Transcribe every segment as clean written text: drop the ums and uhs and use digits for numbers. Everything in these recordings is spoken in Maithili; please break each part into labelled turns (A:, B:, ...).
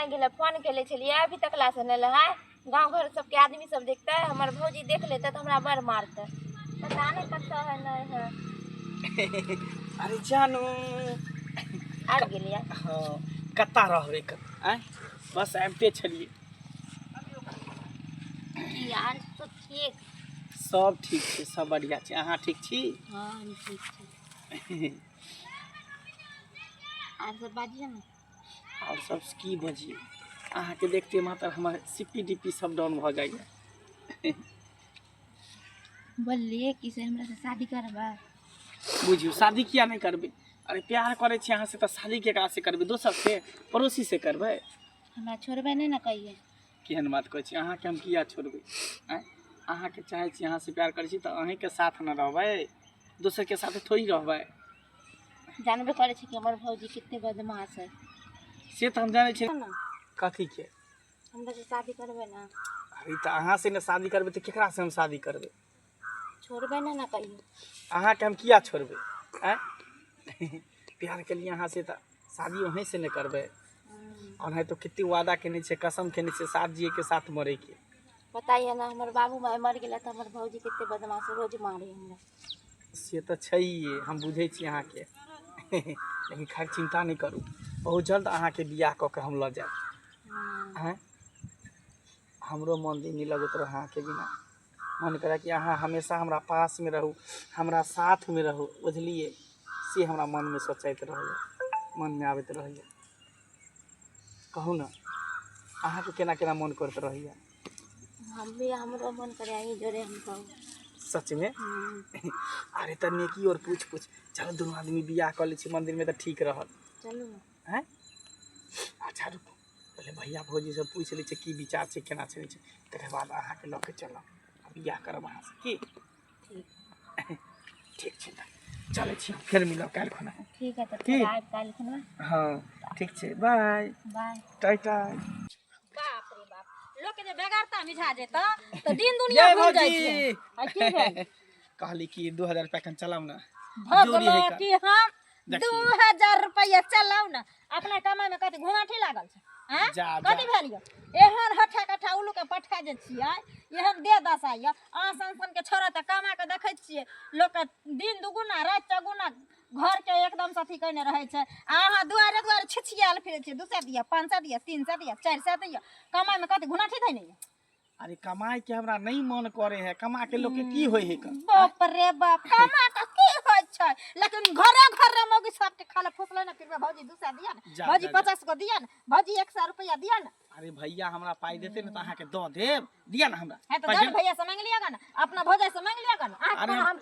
A: नहि गेलै? फोन केले छलियै, अभी तक ला से नहि एलै है। गाँव घर सबके आदमी सब देखतै, हमर भौजी देख लेतै तऽ हमरा बड़ मारतै। पता नहि कतऽ है, नहि है।
B: अरे जानू,
A: आबि गेलियै।
B: हाँ, कत्ता रहबै आँय, बस आबिते छलियै।
A: की यार, सब ठीक?
B: सब ठीक छै, सब बढ़िआँ छै। अहाँ ठीक छी?
A: हाँ, हम ठीक छी। आर सब बाजियै ने।
B: आओर सब की बजियै, अहाँके देखते मात्र हमर सी पी डी पी सब डाउन भऽ जाइए।
A: बोललियै कि से हमरा से शादी करबै?
B: बुझियौ, शादी किया नहि करबै? अरे प्यार करै छी अहाँसँ तऽ शादी केकरा से करबै? दोसर से, पड़ोसी से करबै?
A: हमरा छोड़बै नहि ने कहियो?
B: केहन बात कहै छी, अहाँके हम किया छोड़बै? आँय, अहाँके चाहै छी, अहाँसँ प्यार करै छी तऽ अहीँके साथ ने रहबै, दोसरके साथ थोड़ी रहबै।
A: जानबे करै छी कि हमर भौजी कते बदमाश है।
B: से तऽ हम जानै छी।
A: ने।
B: कथीके?
A: हमरा से शादी करबै ने?
B: अरे तऽ अहाँ से ने शादी करबै तऽ केकरा से हम शादी करबै?
A: छोड़बै नहि ने कहियो?
B: अहाँके हम किया छोड़बै? आँय, प्यार केलियै अहाँ से तऽ शादी वहीं से ने करबै। ओनाहि तो कते वादा केने छै, कसम केने छै, साथ जिए के साथ मरे के।
A: पता यऽ ने, हमर बाबू माय मरि गेलै तऽ हमर भौजी कते बदमाश है, रोज मारे हमरा।
B: से तऽ छैहे, हम बुझै छी अहाँके, लेकिन खैर चिन्ता नहि करू, बहुत जल्द अहाँके बियाह कऽ के हम लऽ जायब। आँय, हमरो मन दिन नहि लगैत रहै अहाँके बिना। मन करै कि अहाँ हमेशा हमरा पासमे रहू, हमरा साथमे रहू, बुझलियै? से हमरा मनमे सोचैत रहैए, मनमे आबैत रहैए। कहू ने, अहाँके केना केना मन करैत रहैए?
A: हम भी, हमरो मन करे अहीं जोड़े हम कहू।
B: सचमे? अरे तऽ नेकी और पूछ पूछ। चलो, दुनू आदमी बियाह कऽ लै छी मन्दिरमे तऽ ठीक रहत।
A: चलू ने।
B: आँय, अच्छा रुकू, पहिले भैया भौजीसँ पूछि लै छै की विचार छै, केना छै नहि छै, तकर बाद अहाँके लऽ के चलब आ बियाह करब अहाँसँ की।
A: ठीक।
B: ठीक छै तऽ चलै छी, फेर मिलब काल्हि खुना।
A: ठीक है तऽ
B: की?
A: फेर आयब काल्हि खुना।
B: हँ, ठीक छै, बाय।
A: बाय।
B: टाटा।
C: बाप रे बाप, लोक के जे बेगरता मिझा जेता तऽ दिन दुनिया
B: जय
C: भूल जाइ
B: भौजी।
C: छै। आ की भेल?
B: कहली कि 2000 रुपया कन चलाउ ने।
C: भऽ
B: जोरी
C: गेलो
B: है का।
C: कि हम
B: देखियौ।
C: 2000 रुपया चलाउ ने, अपना कमाई में कथी घुमाठी लागल छै? आँय?
B: जा, जा।
C: कथी भेल यौ? एहन हठा कठा उल्लू के पठा जे छियै, एहन देह दशा यऽ। अहाँ सन सन के छोड़ा तऽ कमा के देखै छियै लोक के दिन दुगुना राति चौगुना घर के एकदम से अथी कयने रहै छै, आ अहाँ दुआरे दुआरे छिछियाल फिरै छियै, 200 दिअ, 500 दिअ, 300 दिअ, 400 दिअ। कमाई में कथी घुनाठी धैने यऽ?
B: अरे कमाए के हमरा नहीं मन करे है, कमा के लोग के की होय है का?
C: बाप रे बाप, कमा के की होय छै, लेकिन घरे घरे मौगी सबके खाला फुसले ने फिरबे, भौजी 200 दिया ने,
B: जा,
C: भौजी
B: जा, जा।
C: 50 गो दिया ने, भौजी 100 रुपया दिया ने।
B: अरे भैया हमरा पाई देते ने तऽ अहाँके दऽ देब, दिया ने हमरा।
C: है तऽ
B: पाइ
C: जाउ
B: दे।
C: ने भैया से मांगि लिअ ने, अपना भौजाई से मांगि लिअ ने। अहाँके
B: अरे
C: कोनो हम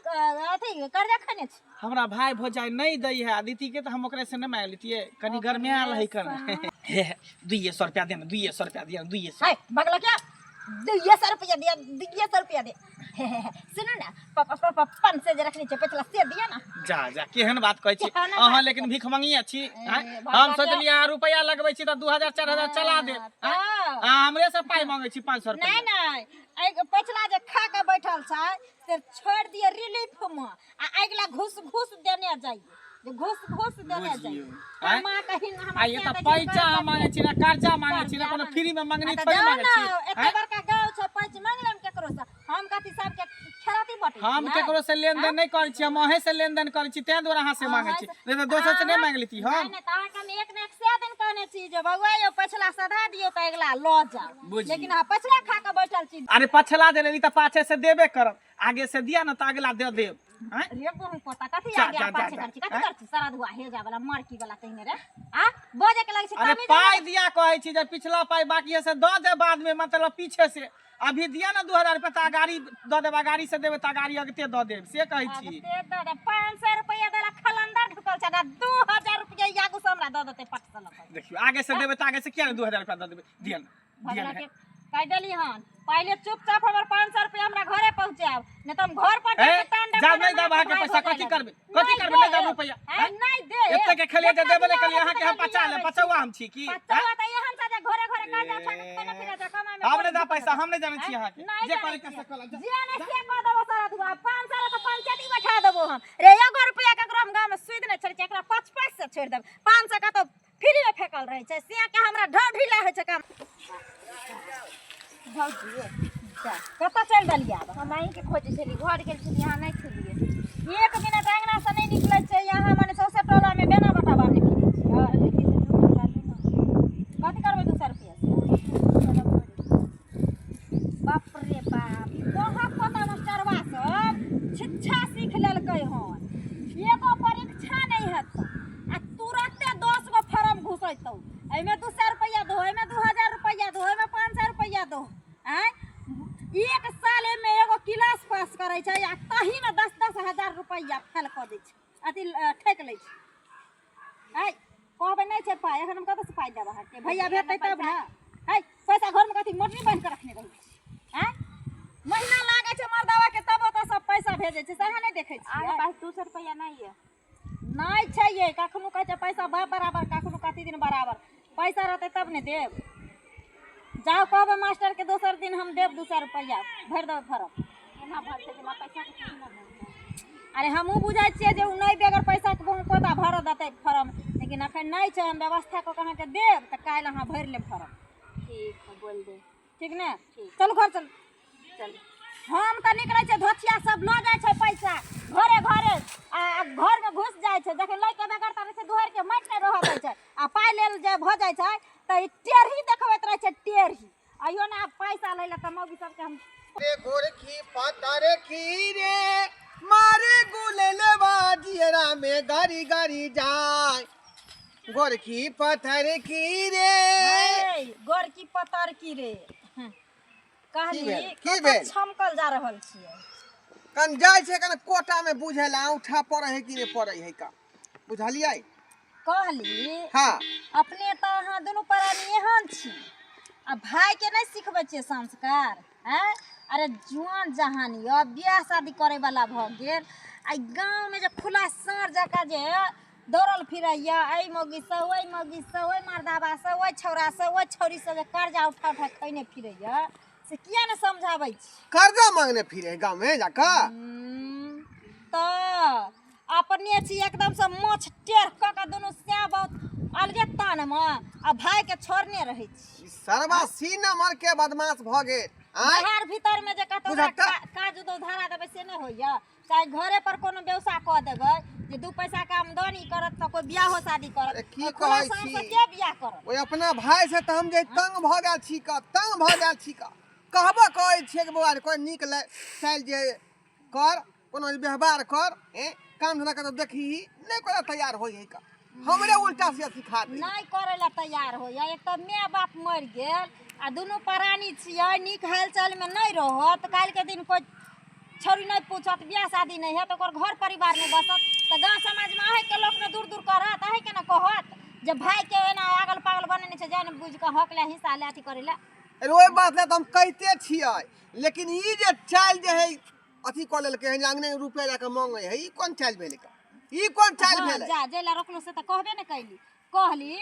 C: अथी कर्जा खेने छी?
B: हमरा भाई भौजाई नहीं दै है अदिति के, तऽ हम ओकरे से नहीं मांगि लेतियै, कनी गरमायल है कन। हे हे, 200 रुपया दे ने, 200 रुपया दिया ने, 200।
C: है बगला क्या 200 रुपया दिया, 200 रुपया दे। हे, हे, हे, सुनू ने, पापा पापा 500 जे रखने छै पिछला से दिया ने।
B: जा जा, केहन बात कहै छी।
C: केहन बात?
B: अहाँ लेकिन भीख मंगिया छी।
C: ए,
B: आँय?
C: भगवान
B: हम सोचलियै अहाँ रुपया लगबै छी तऽ 2000 4000 चला देब। आँय?
C: तऽ।
B: अहाँ हमरे से पाइ मांगै छी 500 रुपया?
C: नहीं नहीं, एहि पिछला जे खा के बैठल छै से छोड़ि दिअ रिलीफ में, आ अगिला घूस घूस देने जाइए, जे घूस घूस देने जाइए।
B: बुझियौ। आँय?
C: कमा कहीं ना हमरा
B: आ ये
C: से
B: तऽ
C: दै छै,
B: पैसा
C: कर्जा
B: मांगै छी ना, कर्जा मांगै छी ना, कोनो
C: कर्जा
B: फ्री में मंगनी
C: आ तऽ
B: थोड़ी
C: जाउ
B: मांगै
C: ने,
B: छी।
C: एते
B: आँय?
C: बड़का गाँव छै, पैंच मांगि लेम केकरो से? हम कथी सबके खेरौती बटै
B: हम
C: छियै?
B: केकरो से लेन देन नहीं करै छी, हम अहें से लेन देन करै छी, तें दुआरे अहाँ से मांगै छी, नहीं तऽ दोसर से नहीं मांगि लेती हम।
C: नहीं नहीं, तऽ अहाँके हम एक ने एक सए दिन कहने छी जे बौआ यौ, पछिला सधा दियौ तऽ अगिला लऽ जाउ।
B: बुझियौ।
C: लेकिन अहाँ पछिला खा कऽ बैठल छी।
B: अरे पछला दे लेली तऽ पाछे से देबे करब, आगे से दिया ने तऽ अगला दे देब। आँय?
C: रे बहु पोता, कथी
B: जा,
C: आगे
B: जा,
C: आ पाछे
B: जा,
C: कर छी? कथी
B: आँय?
C: कर छी? सारा धुआ हे जा वाला मरकी वाला तहिने रे आ बजे के लगै छै।
B: अरे
C: तमीज
B: पाई दिया कहै छी जे पिछला पाई बाकी है से दऽ दे बाद में, मतलब पीछे से। अभी दिया ना 2000 रुपया तऽ गाड़ी दऽ देब, गाड़ी से देबै तऽ गाड़ी अगते दऽ देब, से कहै छी।
C: अगते दऽ दे। 500 रुपया देला खलंदर ढुकल छै, 2000 रुपया ई आगू से हमरा दऽ देतै पट से लऽ कऽ।
B: देखियौ, आगे से देबै तऽ आगे से किया ने 2000 रुपया दऽ देबै? दिया ने, दिया
C: भगला
B: ने।
C: के कहि देली हन, पहिले चुपचाप हमर 500 रुपया हमरा घरे पहुँचायब, नहीं तऽ हम घर पर
B: ए,
C: जाके तांडव
B: जाब
C: करब,
B: नहीं देब
C: अहाँके
B: अहाँके
C: भाय
B: पैसा,
C: भौजाइ
B: कथी
C: लग।
B: करबै? कथी
C: नहीं
B: करबै? नहीं देब
C: देब।
B: रुपया।
C: हैं?
B: हैं?
C: नहीं देब।
B: एते के खेलिए जे
C: जेतना
B: देबे नहि
C: दिया
B: केलिए अहाँके, हम
C: ओतना
B: पचा लेब,
C: दिया।
B: पचौआ हम छी की?
C: पचौआ तऽ एहन छै जे घरे घरे कर्जा उठा के खेने फिरे छै, कमाइ मे
B: हम
C: कोन
B: नहि देब
C: दिक्कत
B: पैसा, हम नहि जानै छी
C: हैं?
B: अहाँके।
C: नहीं
B: जे
C: जानै
B: करै के
C: छियै।
B: से कऽ ले, जा।
C: जे नहि से कऽ देबो सारा धुआ। 500 तऽ पंचायती बैठा देबो हम। रे एगो रुपया केकरो हम गाँव में सुधि नहि छोड़ै छियै, एकरा 5 5 से छोड़ि देब। 500 कतौ फ्री में फेकल रहै छै से के हमरा ढ ढीला होइ छै काम।
A: भौजी
C: जा, कतऽ चलि देलियै आब?
A: हम अहीँके खोजै छलियै, घर गेल छलियै, अहाँ नहि छलियै।
C: एक मिनट अङ्गना से नहि निकलै छै यहाँ, मने सौंसे टोलामे बेना बटा बान्हने फिरै छियै। कथी करबै 200 रुपैआ से? बाप रे बाप, ई कहाँ पता मास्टरवा सब शिक्षा सीख लेलकै हन। एगो परीक्षा नहि हेतौ आ तुरते 10 गो फॉर्म घुसेतौ, एहिमे 200 रुपैआ दो, एहिमे 2000 रुपैआ दो, एहिमे 500 रुपैआ दो। आँय, एक साल एहिमे एगो क्लास पास करै छै आ तहीमे 10-10 हजार रुपैआ फेल कऽ दै छै, अथी ठकि लै छै। आँय, कहबै नहि छै पाइ, एखन हम कतऽसँ पाइ देब अहाँके? भैया भेटतै तब ने। है पैसा घरमे कथी मोटरी बान्हि कऽ रखने रहै छी? आँय, महीना लागै छै मर्दावा के तब ओतऽ सब पैसा भेजै छै, सएह नहि देखै
A: अहाँके
C: छियै?
A: पास 200 रुपैआ नहि यऽ?
C: नहि छै ये। कखनो कहै छै पैसा बाप बराबर, कखनो कथी दिन बराबर। पैसा रहतै तब ने देब। जाउ कहबै मास्टरके, दोसर दिन हम देब 200 रुपैआ, भरि देबै फॉर्म।
A: केना भरतै? बिना पैसाके केना भरतै?
C: अरे हमहूँ बुझै छियै जे ओ नहि बगैर पैसाके पोता भरऽ देतै फॉर्म, लेकिन एखन नहि छै। हम व्यवस्था कऽ के अहाँके देब तऽ काल्हि अहाँ भरि लेब फॉर्म।
A: ठीक है, बोल दे।
C: ठीक ने?
A: ठीक।
C: चलू घर चलू।
A: चल।
C: हम तऽ निकलै छै, धोथिया सब लऽ जाइ छै पैसा घरे घरे आ घरमे घुसि जाइ छै। जखन लैके बेगरता रहै छै, दुहरिके माटि नहि रहऽ दै छै आ पाइ लेल जे भऽ जाइ छै तऽ ई टेढ़ी देखबैत रहै छै, टेढ़ी। अइयो ने आब पैसा लै लए तऽ मौगी सबके हम
D: रे गोरखी पातर खीरे मारे गुललवा जियरा में गारी गारी जाय, गोरखी पत्थर की रे।
C: हे, गोरकी पतर की रे, कहली
D: की भेल? की
C: कतऽ
D: भेल?
C: छमकल जा रहल छियै?
D: कन जाइ छै कन कोटा में बुझे ला औंठा पड़े है कि नहीं पड़े है का, बुझलियै?
C: कहली
D: हाँ।
C: अपने तऽ अहाँ दुनू प्राणी एहन छी आ भाइके नहि सिखबै छियै संस्कार? आँय, अरे जुआन जहान यऽ, बियाह शादी करैवला भऽ गेल आ ई गाँवमे जे खुला साँढ़ जकाँ जे दौड़ल फिरैया, एहि मौगीसँ ओहि मौगीसँ, ओहि मर्दाबासँ ओहि छौड़ासँ ओहि छौड़ीसँ जे कर्जा उठा उठा खैने फिरैया, से किया नहि समझाबै छी?
D: कर्जा मांगने फिरे है गाँव में जाकर?
C: तऽ अपने छी एकदमसँ माछ टेढ़ कऽ कऽ दुनू सैं बहुत अलगे तानमे आ भाइके छोड़ने रहै छी।
D: ई सरवा सी नंबर के बदमाश भऽ गेल। आँय,
C: बाहर भीतरमे जे कतौ
D: बुझत तऽ?
C: काज उदो धरा देबै से नहि होइया, चाहे घरे पर कोनो व्यवसाय कऽ देबै जे 2 पैसा के आमदनी करत तऽ कोइ बियाहो शादी करत।
D: अरे की
C: ओहि खुला
D: कहै
C: साँझ
D: छी?
C: से के बियाह करत?
D: ओहि अपना भाय से तऽ हम जे तंग भऽ गेल छी का, तंग भऽ गेल छी का। कहबो कहै छियै कि बौआ रे, कोइ नीक चालि जे कर, कोनो व्यवहार कर, ए काम धंधा कर, देखही नहि कोइ तैयार होइ है का, हमरे उल्टा से सिखा दे।
C: नहि करै लए तैयार होइया। एक तऽ माय बाप मरि गेल आ दुनू प्राणी छियै, नीक हालचालमे नहि रहत, काल्हिके दिन कोइ छौड़ी नहि पूछत, बियाह शादी नहि हैत, ओकर घर परिवार नहि बसत तऽ गाँव समाजमे अहीँके लोक ने दूर दूर करत, अहीँके ने कहत जे भाइके एना अगल पागल बनेने छै, जानि बुझि कऽ हक लए, हिस्सा लए, अथी करै लए।
D: अरे ओहि बात लए तऽ हम कहिते छियै, लेकिन ई जे चालि जे है अथी कऽ लेलकै हन, जे अङ्गने रुपैआ जाकऽ माँगै है, ई कोन चालि भेलै का? ई कोन चालि
C: हँ,
D: भेलै?
C: जा जै लए रोकलहुँ से तऽ कहबे ने कैली। कहली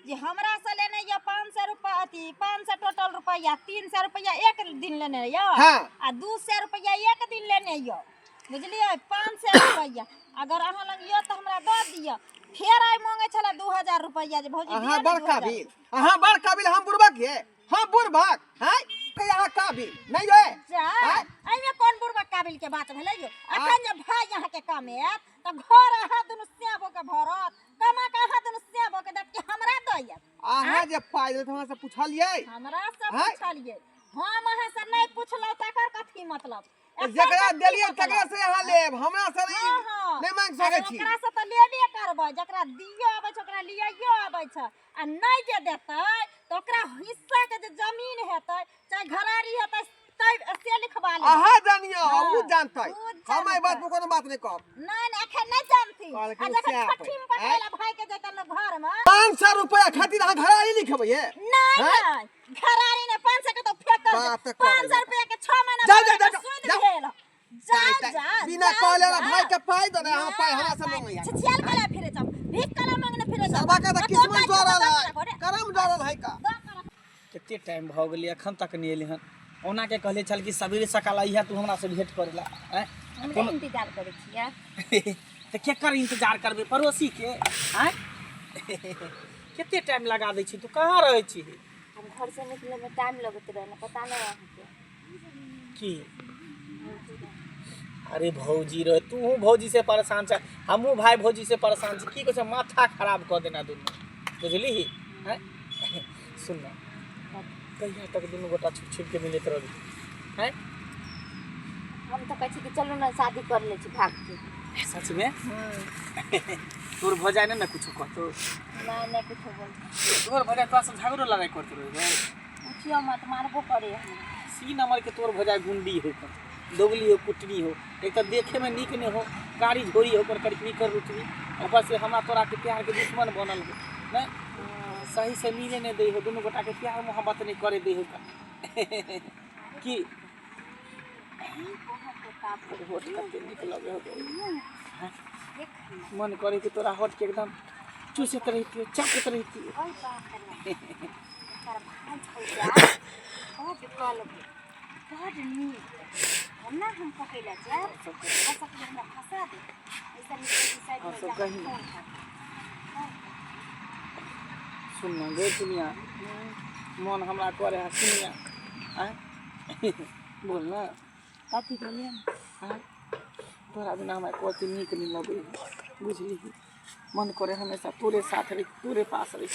C: जे हमरा से लेने यऽ 500 रुपैआ, अथी 500 टोटल रुपैआ, 300 रुपैआ एक दिन लेने यऽ
D: हाँ।
C: आ 200 रुपैआ एक दिन लेने यऽ, बुझलियै? 500 रुपैआ अगर अहाँ लग यऽ तऽ हमरा दऽ दिअ। फेर आइ माँगै छलै 2000 रुपैआ जे भौजी
D: अहाँ
C: दिअ ने
D: बड़
C: 2000।
D: काबिल, अहाँ बड़ काबिल, हम बुड़बक ये, हम बुड़बक हैं के अहाँ काबिल नहीं ये।
C: जा,
D: आँय?
C: एहिमे कोन बुड़बक काबिल के बात भेलै यौ? अखन जे भाय अहाँके कमायत तऽ घर अहाँ दुनू सेबो के भरत, कमा के अहाँ दुनू सेबो के देत कि हमरा दैत?
D: अहाँ जे पाइ देलहुँ हमरा से पुछलियै?
C: हमरा से
D: आँय?
C: पुछलियै? हम अहाँ से नहि पुछलहुँ तकर कथी मतलब?
D: तऽ
C: एकर
D: जकरा
C: कथी
D: देलियै
C: मतलब?
D: तकरा से अहाँ लेब, हमरा से नहि।
C: हँ, हँ।
D: नहि मांगि
C: अरे
D: सकै छी।
C: ओकरा से तऽ लेबे करबै, जकरा दियो अबै छै ओकरा लियाइयो अबै छै आ नहि जे देतै तऽ ओकरा हिस्सा के जे जमीन हेतै चाहे घरारी हेतै तै से लिखवा लेबै।
D: अहाँ जानियो,
C: हाँ,
D: उ जानतै।
C: उ
D: हम एहि बात
C: जानतै।
D: पर कोनो बात नहि कहब।
C: नहि नहि, एखन नहि जानथिन।
D: कहलखिन
C: आ जखन
D: सएह
C: छठिम
D: पर।
C: पकड़ै लए भाइ के जेतै ने घरमे।
D: 500 रुपया खातिर अहाँ घरारी लिखबै ये?
C: नहि
D: आँय?
C: नहि, घरारी नहि, 500 के तऽ फेकल
D: बात
C: छै।
D: तऽ करैए।
C: 500 रुपया के 6 महीना
D: जा,
C: बाद
D: जा, जा,
C: सूद
D: जा।
C: भेल। जा, जा,
D: बिना
C: जा,
D: कहले
C: जा।
D: भाई के पाइ दे, अहाँ पाइ हमरा से
C: नहि,
D: मांगैया।
C: छिछियाल कला फिरे जाउ, भीख कला मांगने फिरे जाउ।
D: सरबा के तऽ
C: आ
D: किस्मत
C: तो
D: जरल
C: दऽ
D: है,
C: करा,
D: करम जरल है का।
C: दऽ करा।
B: कते टाइम भऽ गेलै, एखन तक नहि एलै हन। ओना के कहले छल कि सवेरे सकाल अइहे तू हमरा से भेंट करै ला। आँय?
A: हमरे इंतजार करै छियै?
B: तऽ केकर इंतजार करबै, पड़ोसी के? आँय, कते टाइम लगा दै छी तू कहाँ रहै छी
A: हम घर से निकले में टाइम लगैत रहे ना पता नहीं अहाँके
B: की अरे भौजी रहे तू भौजी से परेशान छ हमहूँ भाई भौजी से परेशान छी की कहै छै माथा खराब कऽ देना दुनू बुझली हैं सुन ना कहिया तक दुनू गोटा छुप छुप के मिलैत रहबी हैं
A: हम तऽ कहै छी कि चलू ने शादी कर लै छी भाग के
B: सच में तोर भौजाइ ने कुछो कहतो
A: नहीं नहीं कुछो बोल
B: तोर भौजाइ तोरा से झगड़ो लड़ाइ करत रहे
A: पूछियो मत मारबो करे हमरा
B: सी नंबर के तोर भौजाइ गुंडी हो दोगली हो कुटनी हो एक तऽ देखे में नीक नहीं हो कारी झोरी हो कर करकनी कर रुटनी ऊपर से हमरा तोरा के प्यार के दुश्मन बनल हो नहीं सही से मिले नहीं दै हो दुनू गोटा के प्यार मोहब्बत नहीं करे दै हो की होठ कते नीक लगे हो मन करे कि तोरा होठ के एकदम चूसैत रहितियो चाटैत रहितियो
A: ओइ बाप रे एकर भाई भौजा बड कलगे बड नीक हम ना हम पकैला जायब हो सकलै हमरा फंसा दे ऐसा नीक साइड
B: और
A: में
B: सब
A: जाके
B: कही।
A: फोन कर
B: सुन ना गे दुनिया मन हमरा करे है सुनिया आँय बोल ना
A: कथी बोलिए
B: आँय तोरा बिना हमरा कथी नीक नहीं लगे बुझली मन करे हमेशा तोरे साथ रही तोरे पास रही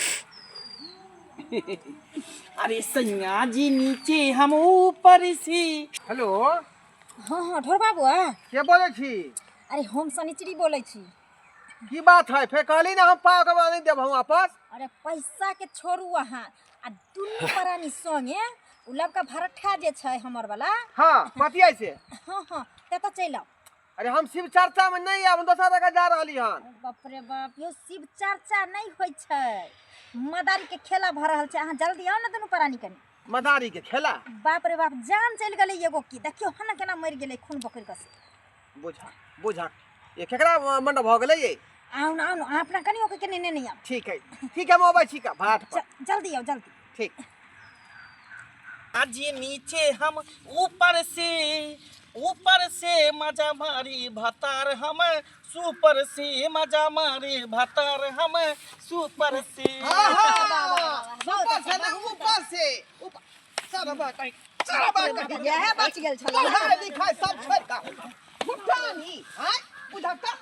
B: अरे सैया जी नीचे हम ऊपर से
D: हेलो
C: हाँ हाँ ढोर बाबू आ
D: के बोलै छी
C: अरे हम शनिचरी बोलै छी
D: की बात है फेर कहली ना हम पाव के नहीं देब हम वापस
C: अरे पैसा के छोड़ू अहाँ आ दुनू प्राणी संगे उ लबका भरठा जे छै हमर वाला
D: हाँ पतिया से
C: हाँ हाँ ते तऽ चलि आउ
D: अरे हम शिव चर्चा में नहीं आब हम दोसर जगह जा रहली हन
C: बाप रे बाप यौ शिव चर्चा नहि होइ छै मदारी के खेला भऽ रहल छै अहाँ जल्दी आउ ने दुनू प्राणी कनि
D: मदारी के खेला
C: बाप रे बाप जान चलि गेलै एगो की देखियौ हन केना मरि गेलै खून बकरि कऽ से
D: बुझा बुझा ये केकरा मंडप भऽ गेलै ये
C: आउ ने आउ ने अहाँ अपना कनियो के केने नेने आउ
D: ठीक है ठीक है हम अबै छी का भाट पर
C: जल्दी आउ जल्दी
D: ठीक
B: आज नीचे हम ऊपर से मजा मारी भतार हम सुपर से मजा मारी भतार हम सुपर से
D: हाँ हाँ ऊपर से ना ऊपर से ऊपर सरबा कहीं सरबा कहीं
C: इएह बचि गेल छलै
D: पढ़ाई लिखाई सब छोड़ कऽ फुटानी आँय बुझा तऽ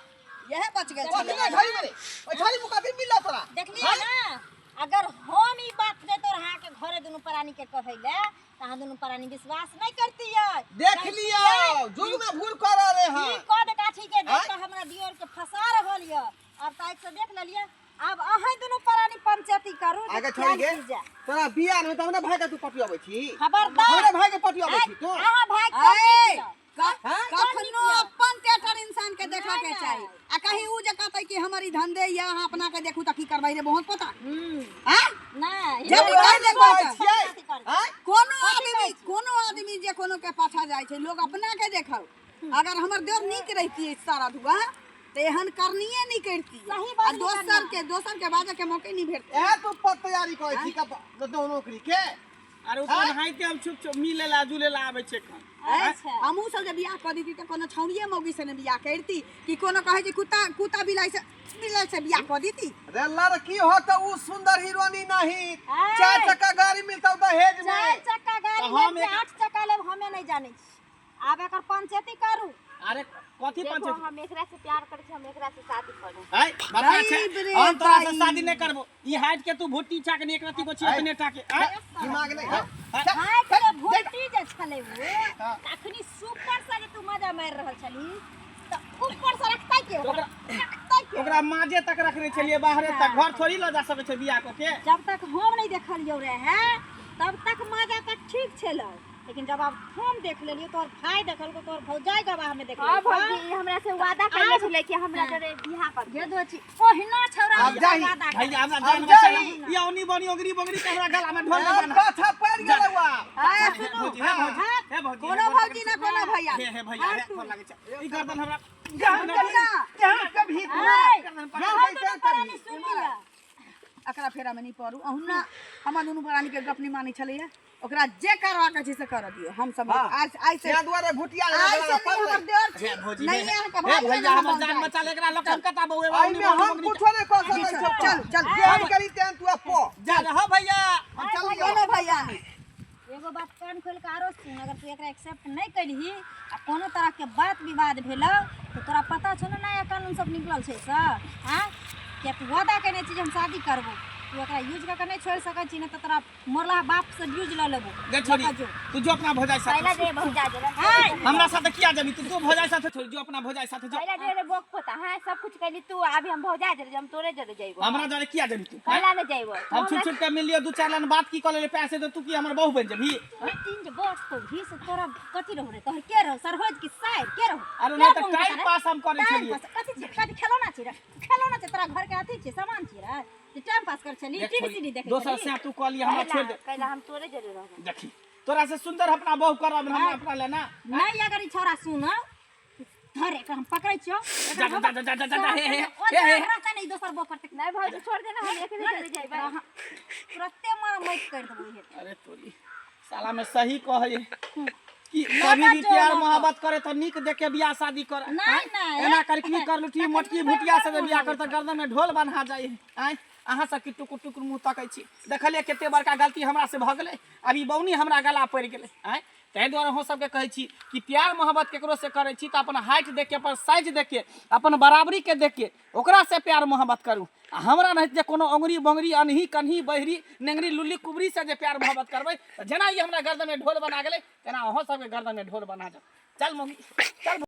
C: इएह बचि गेल
D: कथी नहि घड़ी में ओहि घड़ी में कथी मिलल तोरा
C: देखलियै ने अगर हम ई बात देतो अहाँ के घरे दुनू प्राणी के कहै ले तऽ अहाँ दुनू प्राणी विश्वास नहि करतियै
D: देख लियौ जुग में भूल कर रहे
C: ई
D: हैं
C: कद काठी के देख
D: आँय?
C: कऽ हमरा दियोर के फंसा रहल यऽ आब तऽ आँखि से देख लेलियै आब अहाँ दुनू प्राणी पंचायती करू जे
D: आगे छोड़ गे
C: ख्याल की जाय।
D: तोरा बियाह नहि तऽ हमरा भाई के तू पटियाबै छी
C: खबरदार
D: हमरा भाई के पटियाबै छी तू
C: अहाँ भाई कम
E: ऐ,
C: नीक यऽ।
E: कखनो अपन तेटर इंसान के देखा के
C: नहि,
E: चाही आ कहीं ऊ जे कहतै कि हमर ई धंधे या अहाँ अपना के देखू तऽ की करबै रे बहुत पता
C: हम्म,
E: आँ
C: नहि
E: जब
D: वएह
E: निकालि
D: ने
E: देबो
D: कहै
E: तऽ।
D: छियै आँय?
E: कोनो आदमी जे कोनो के पाछा जाइ छै लोग अपना के देखौ अगर हमर देर नीक रहितियै सारा धुआ तऽ एहन करनिये नहि करतियै
C: सही बात
E: आ
C: है
E: दोसर
C: कन्या।
E: के दोसर के बाजऽ के मौके नहि भेटतै
D: एह तू पद तैयारी करै छी का नौकरी के
B: अरे ओ तो नहाइते हम छुप छुप मिले ला जुले ला आबै छै कन
C: अच्छा
E: हमहूँ सब जे बियाह कऽ दैती तऽ कोनो छौड़िये मौगी से ने बियाह करती कि कोनो कहै छै कुत्ता कुत्ता बिलाइ से बिलाइ से बियाह कऽ देती
D: रे लड़की हो तो ऊ सुंदर हीरोनी नहीं
C: ऐ।
D: चार चक्का गाड़ी मिलता दहेज में
C: चार चक्का गाड़ी
B: तऽ हम
C: लेब कि
B: एक-
C: आठ चक्का लेब हमे नहि जानै छी आब एकर पंचायती करू
B: अरे कथी
A: देखो
B: पंचायत
A: हम एकरा से प्यार करै छी हम एकरा से शादी करू
B: आय बता छै
E: बाप रे
B: हम तोरा से
E: बाई।
B: शादी नहीं करबो ई हाइट के तू भुट्टी छा के एक रत्ती को छी इतने टा के आय
D: दिमाग नहीं है
C: हाय के भुट्टी जे छलै ओ अखनी सुपर से जे तू मजा मारि रहल छली तऽ ऊपर से रखतै के ओकरा रखतै के
B: ओकरा माजे तक रखने छलिए बाहरे तक घर थोड़ी ल जा सकै छै बियाह क के
C: जब तक हम नहीं देखलियौ रहे तब तक मजा तक ठीक छलै लेकिन जब आब हम देख लेलियौ तोहर भाई देखलको तोहर भौजाई गवाह में देख
A: हाँ भौजी ई हमरा से वादा कैले छलै कि हमरा जरे बियाह कर
C: ये दो छी ओहिना छौड़ा
D: आब जाही।
C: वादा कर।
B: भैया हमरा
D: अब
B: जान
D: जाही।
B: बचा ई औनी बनी ओगरी बगरी के हमरा गला में ढोल
D: अब
B: लगाना
D: पाछा पड़ गेल हुआ
E: ऐ,
B: हे भौजी हे भौजी हे भौजी
E: कोनो भौजी ना कोनो भैया
B: हे हे भैया हे फोन लागै छै ई गर्दन हमरा
D: जान
B: गर्दन
D: कभी
C: ऐ,
B: गर्दन
D: जान
C: हम दुनू प्राणी सुन लिअ।
E: एकरा फेरामे नहि पड़ू। अहुना हमर दुनू प्राणीके गप नहि मानै छलैया। ओकरा जे करबाक छै से करऽ दियौ। हम सब
D: हाँ।
E: आज आइ से
D: यहाँ दुआरे भुटिया
E: आइ से नहि हमर देवर छी,
B: हे भौजी,
E: नहि
B: हे,
E: अहाँके
B: हे
E: भाई
B: भैया,
E: नहि
B: हमर
E: हमर
B: जान
E: भाई।
B: बचा ले, एकरा लऽ कऽ हम कतऽ बौएबा,
D: एहिमे हम कुछो नहि कऽ सकै
E: चल
D: छियौ।
E: चल चल।
D: जेहन करी तेहन तू पो।
B: जा रह भैया।
D: चल लियौ।
E: चलो भैया।
C: एगो बात कान खोलि कऽ आरो सुन, अगर तू एकरा एक्सेप्ट नहि कयलही आ कोनो तरहके बात विवाद भेलौ तऽ तोरा पता छौ ने नया कानून सब निकलल छै से आँय? किया तू वादा केने छी जे हम शादी करबो, तू एकरा यूज कऽ के नहि छोड़ि सकै छी, नहि तऽ तोरा मरला बाप से यूज लऽ लेबो।
B: गे छोरी,
C: लऽ कऽ जो।
B: तू जो अपना भौजाई साथे।
A: पहला जे भौजा जे
B: हमरा साथे किया जेबी तू? जो भौजाई साथे छोड़ी, जो अपना भौजाई साथे जो।
A: पहला जे रे बोक पोता, हां सब कुछ कहली तू, अभी हम भौजा जे हम तोरे जरे जइबो।
B: हमरा जरे किया जेबी तू?
A: पहला ने जइबो।
B: हम छुट छुट के मिल लियो, दू चार लाइन बात की कऽ लेले पैसे तो तू की हमर बहू बन जेबी?
C: तीन जे बस तो भी से तोरा कथी रहू रे? तोहर के रहू, सरहोज की साइड के रहू?
B: अरे नहीं तऽ टाइम पास हम करै
C: टाइम
B: छलियै।
C: पास कथी छै? कथी खेलौना छी रे? खेलौना छै तोरा घर के अथी छै, सामान छी रे जे टाइम पास कर छली?
B: देख
C: टीवी
B: छोरी,
C: सीडी देखै
B: दोसर
C: छली।
B: से तू कहली हमरा छोड़ दे।
A: पहला हम तोरे जरे रहबो।
B: देखी, तोरा से सुंदर अपना बहू करब हम अपना ले ना।
C: नहीं, अगर ई छौड़ा सुन धर एकरा हम पकड़ै छियौ।
B: जा जा जा जा जा जा, हे हे हे हे।
C: रहता नहीं दोसर बो करते।
A: नहीं भौजी, छोड़ देना, हम एकरे जरे जइबो।
C: तुरते मारा मैक कर देबो हे।
B: अरे तोरी साला में सही कहे कि कभी भी प्यार मोहब्बत करे तो नीक देख के बियाह शादी कर।
C: नहीं, नहीं।
B: एना कर की कर लुटी मोटकी भुटिया से जे बियाह कर त गर्दन में ढोल बन्हा जाए। आय अहाँ सब की टुकुर टुकुर मुँह तकै छी? देखलियै कते बड़का गलती हमरा से भऽ गेलै, आब ई बौनी हमरा गला पड़ि गेलै। आँय, ताहि दुआरे अहूँ सबके कहै छी कि प्यार मोहब्बत केकरो से करै छी तऽ अपन हाइट देख के, अपन साइज देख के, अपन बराबरी के देख के ओकरा से प्यार मोहब्बत करू। आ हमरा नहि जे कोनो ओंगरी बोंगरी अनही कन्ही बहरी नेंगरी लुल्ली कुबरी से जे प्यार मोहब्बत करबै तऽ जेना ई हमरा गर्दन में ढोल बना गेलै तेना अहूँ सबके गर्दन में ढोल बना जाओ। चल मम्मी, चल।